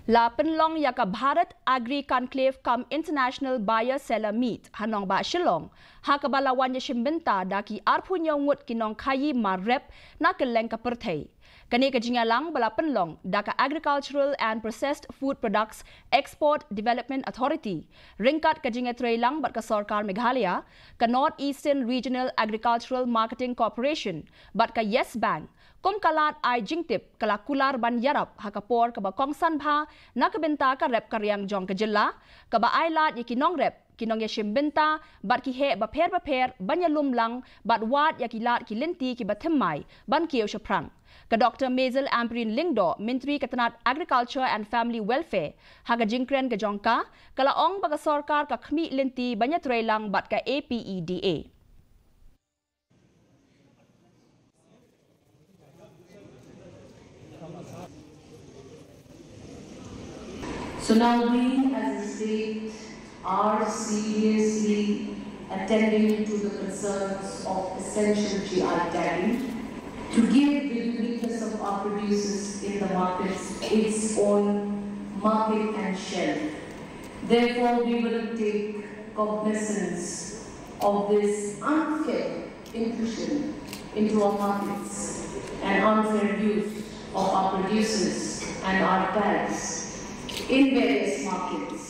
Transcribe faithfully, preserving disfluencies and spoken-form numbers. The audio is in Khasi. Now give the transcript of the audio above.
La pynlong ïa ka Bharat Agri Conclave cum International Buyer Seller Meet ha nongbah Shillong, ha kaba la wan ïashim bynta da ki arphew ngut ki nongkhaii mar rep na kylleng ka pyrthei. Kane ka jingïalang ba la pynlong da ka Agricultural and Processed Food Products Export Development Authority, ryngkat ka jingïatreilang bad ka Sorkar Meghalaya, ka North Eastern Regional Agricultural Marketing Corporation bad ka Yes Bank, kum ka lad ai jingtip, ka la kular ban ïarap ha ka por kaba kongsan bha na ka bynta ka rep ka riang jong ka jylla, kaba ai lad ïa ki nongrep, ki nongïashim bynta bad ki heh bapher bapher ban ïalum lang bad wad ïa ki lad ki lynti kiba thymmai ban kiew shaphrang. Ka Doctor Maisel Ampareen Lyngdoh, Myntri ka tnat Agriculture and Family Welfare, ha ka jingkren ka jong ka, ka la ong ba ka sorkar ka khmih lynti ban ïatreilang bad ka A P E D A. So now we as a state are seriously attending to the concerns of essential G I tagging to give the uniqueness of our producers in the markets its own market and shelf. Therefore, we will take cognizance of this unfair intrusion into our markets and unfair use of our producers and our tags in various markets.